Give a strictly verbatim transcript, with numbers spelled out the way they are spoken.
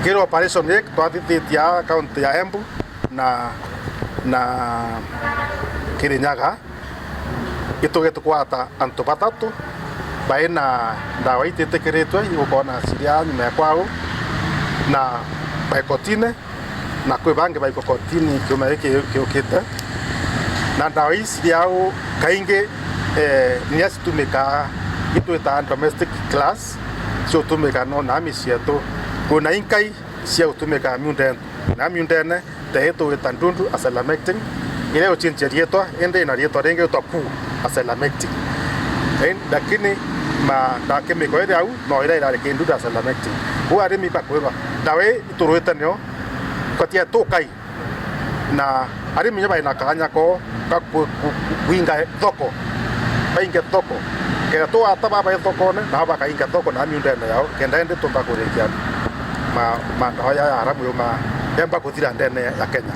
Kiri operation ii twathithitie aa kaunti ya Embu na, na Kirinyaga, ituge tukwata antu batatu bai na ndawa ititikiritwe igukona ciria nyuma ya kwao na bai kotini, na kwi bangi baikwa kotini kiumia giki kiukite. Na ndawa ii ciriao kaingi, eh, niria citumikaa itwitaa domestic class, ciutumika no na micii yetu. Kwina inkai cia gutumika miundene, na miundene te itwita ndundu acetaminophen, iria igucenjia riitwa, indi ina riitwa ringi gwitwa ku acetaminophen. Lakini ma, na chemical iria au, no iria irari kindu ta acetaminophen. Kwou arimi bakwirwa, ndawa ii iturwite nio, batia tukai. Na arimi inya bai na kaanya koo ga ku-, ku-, ku-, kuinga thoko, bainge thoko. Kenda twata baba bai thokone, nao bakainga thoko na miundene yao, kenda indi tumba kurikia ma, mandawa ya haramu yuma yamba kuthira ndene ya Kenya.